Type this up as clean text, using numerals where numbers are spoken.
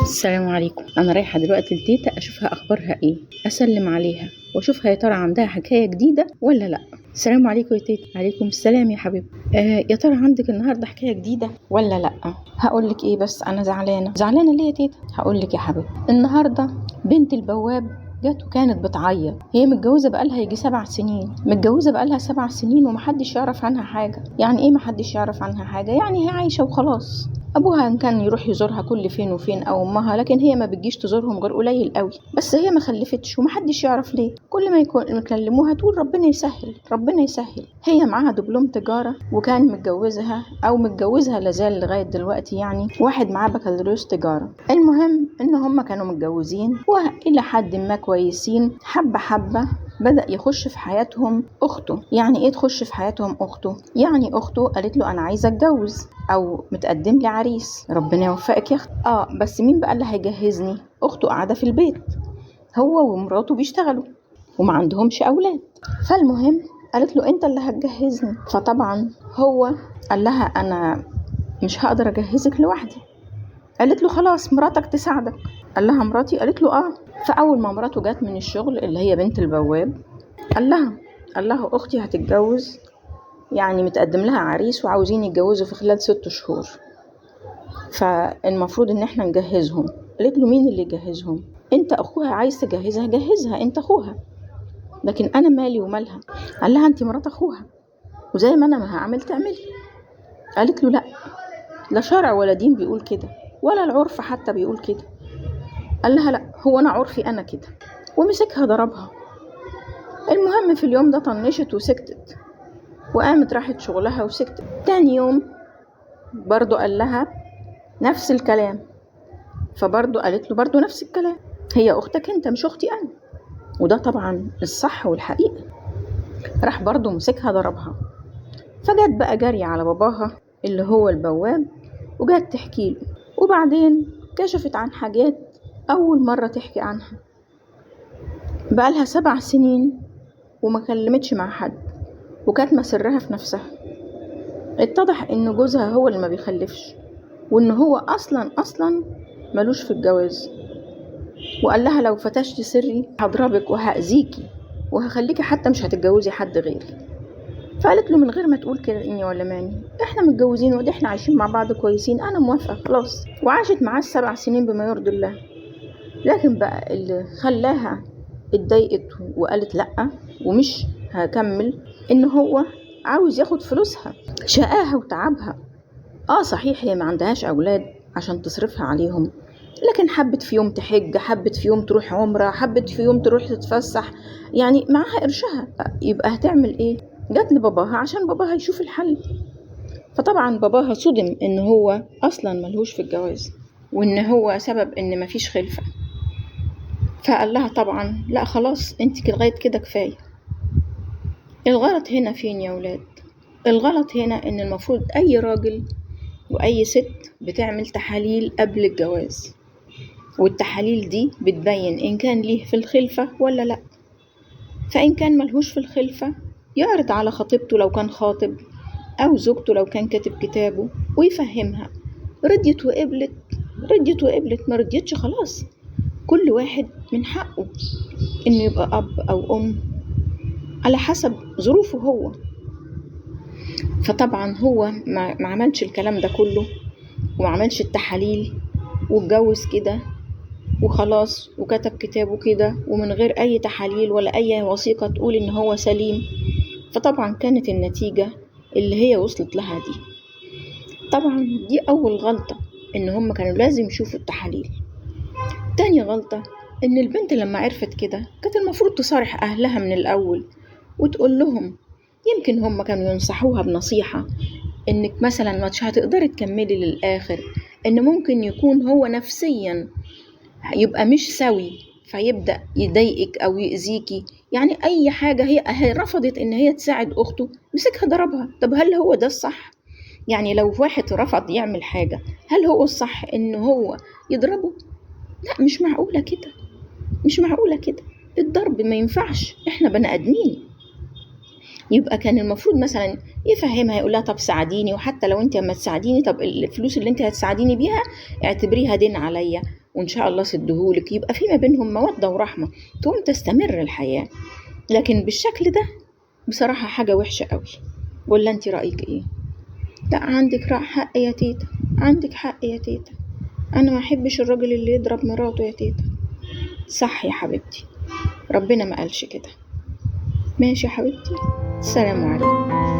السلام عليكم. انا رايحة دلوقتي لتيتا اشوفها اخبارها ايه، اسلم عليها واشوفها يا ترى عندها حكاية جديدة ولا لا. السلام عليكم يا تيتا. عليكم السلام يا حبيبتي. يا ترى عندك النهارده حكاية جديدة ولا لا؟ هقول لك ايه، بس انا زعلانة. زعلانة ليه يا تيتا؟ هقول لك يا حبيبتي، النهارده بنت البواب جت وكانت بتعيط. هي متجوزة بقالها يجي 7 سنين، متجوزة بقالها 7 سنين ومحدش يعرف عنها حاجة. يعني ايه محدش يعرف عنها حاجة؟ يعني هي عايشه وخلاص. ابوها ان كان يروح يزورها كل فين وفين او امها، لكن هي ما بتجيش تزورهم غير قليل قوي. بس هي ما خلفتش ومحدش يعرف ليه. كل ما يكلموها تقول ربنا يسهل ربنا يسهل. هي معاها دبلوم تجارة، وكان متجوزها او متجوزها لازال لغاية دلوقتي، يعني واحد معاه بكالوريوس تجارة. المهم ان هم كانوا متجوزين والى حد ما كويسين. حبه حبه بدأ يخش في حياتهم أخته. يعني إيه تخش في حياتهم أخته؟ يعني أخته قالت له أنا عايزة أتجوز أو متقدم لي عريس، ربنا يوفقك يا أختي. بس مين بقى اللي هيجهزني؟ أخته قاعدة في البيت، هو ومراته بيشتغلوا وما عندهمش أولاد. فالمهم قالت له أنت اللي هتجهزني. فطبعا هو قال لها أنا مش هقدر أجهزك لوحدي. قالت له خلاص مراتك تساعدك. قال لها مراتي؟ قالت له آه. فأول ما مراته جت من الشغل اللي هي بنت البواب، قال لها أختي هتتجوز، يعني متقدم لها عريس وعاوزين يتجوزوا في خلال 6 شهور، فالمفروض إن احنا نجهزهم. قالت له مين اللي يجهزهم؟ انت أخوها، عايز تجهزها جهزها، انت أخوها، لكن أنا مالي ومالها. قال لها انت مرات أخوها، وزي ما أنا ما هعمل تعملي. قالت له لا، لا شرع ولا دين بيقول كده، ولا العرف حتى بيقول كده. قال لها لا، هو أنا عرفي أنا كده، ومسكها ضربها. المهم في اليوم ده طنشت وسكتت، وقامت راحت شغلها وسكتت. تاني يوم برضو قال لها نفس الكلام، فبرضو قالت له برضو نفس الكلام، هي أختك أنت مش أختي أنا، وده طبعا الصح والحقيقة. راح برضو مسكها ضربها. فجت بقى جري على باباها اللي هو البواب، وجت تحكي له. وبعدين كشفت عن حاجات أول مرة تحكي عنها. بقالها 7 سنين وما كلمتش مع حد، وكانت مسرها في نفسها. اتضح إن جوزها هو اللي ما بيخلفش، وإن هو أصلا ملوش في الجواز. وقال لها لو فتشت سري هضربك وهأذيكي وهخليكي حتى مش هتتجوزي حد غيري. فقالت له من غير ما تقول كده إني ولا ماني، احنا متجوزين ودي احنا عايشين مع بعض كويسين، انا موافقة خلاص. وعاشت معاه 7 سنين بما يرضي الله. لكن بقى اللي خلاها اتضايقت وقالت لأ ومش هكمل، إن هو عاوز ياخد فلوسها، شقاها وتعبها. صحيح هي ما عندهاش أولاد عشان تصرفها عليهم، لكن حبت في يوم تحج، حبت في يوم تروح عمرة، حبت في يوم تروح تتفسح، يعني معاها قرشها، يبقى هتعمل إيه؟ جت لباباها عشان باباها يشوف الحل. فطبعا باباها صدم إن هو أصلا ملهوش في الجواز، وإن هو سبب إن مفيش خلفة. فقال لها طبعا لا خلاص انت لغاية كده كفاية. الغلط هنا فين يا ولاد؟ الغلط هنا ان المفروض اي راجل واي ست بتعمل تحاليل قبل الجواز، والتحاليل دي بتبين ان كان ليه في الخلفة ولا لا. فان كان ملهوش في الخلفة يعرض على خطيبته لو كان خاطب، او زوجته لو كان كاتب كتابه، ويفهمها. رضيت وقبلت، رضيت وقبلت، ما رضيتش خلاص. كل واحد من حقه انه يبقى اب او ام على حسب ظروفه هو. فطبعا هو ما عملش الكلام ده كله، وما عملش التحاليل، واتجوز كده وخلاص، وكتب كتابه كده، ومن غير اي تحاليل ولا اي وثيقة تقول ان هو سليم. فطبعا كانت النتيجة اللي هي وصلت لها دي. طبعا دي اول غلطة، ان هم كانوا لازم يشوفوا التحاليل. تاني غلطة، إن البنت لما عرفت كده كانت المفروض تصارح أهلها من الأول وتقول لهم. يمكن هم كانوا ينصحوها بنصيحة، إنك مثلا مش هتقدري تكملي للآخر، إن ممكن يكون هو نفسيا يبقى مش سوي فيبدأ يضايقك أو يأذيكي، يعني أي حاجة. هي رفضت إن هي تساعد أخته، مسكها ضربها. طب هل هو ده الصح؟ يعني لو واحد رفض يعمل حاجة هل هو الصح إن هو يضربه؟ لا، مش معقولة كده، مش معقولة كده. الضرب ما ينفعش، احنا بني ادمين. يبقى كان المفروض مثلا يفهمها، يقول لها طب ساعديني، وحتى لو انت ما تساعديني طب الفلوس اللي انت هتساعديني بيها اعتبريها دين عليا، وان شاء الله سدهولك. يبقى في ما بينهم مودة ورحمة، تقوم تستمر الحياة. لكن بالشكل ده بصراحة حاجة وحشة قوي. ولا انت رأيك ايه؟ لا عندك حق يا تيتا، عندك حق يا تيتا، انا ما احبش الراجل اللي يضرب مراته يا تيتا. صح يا حبيبتي، ربنا ما قالش كده. ماشي يا حبيبتي، السلام عليكم.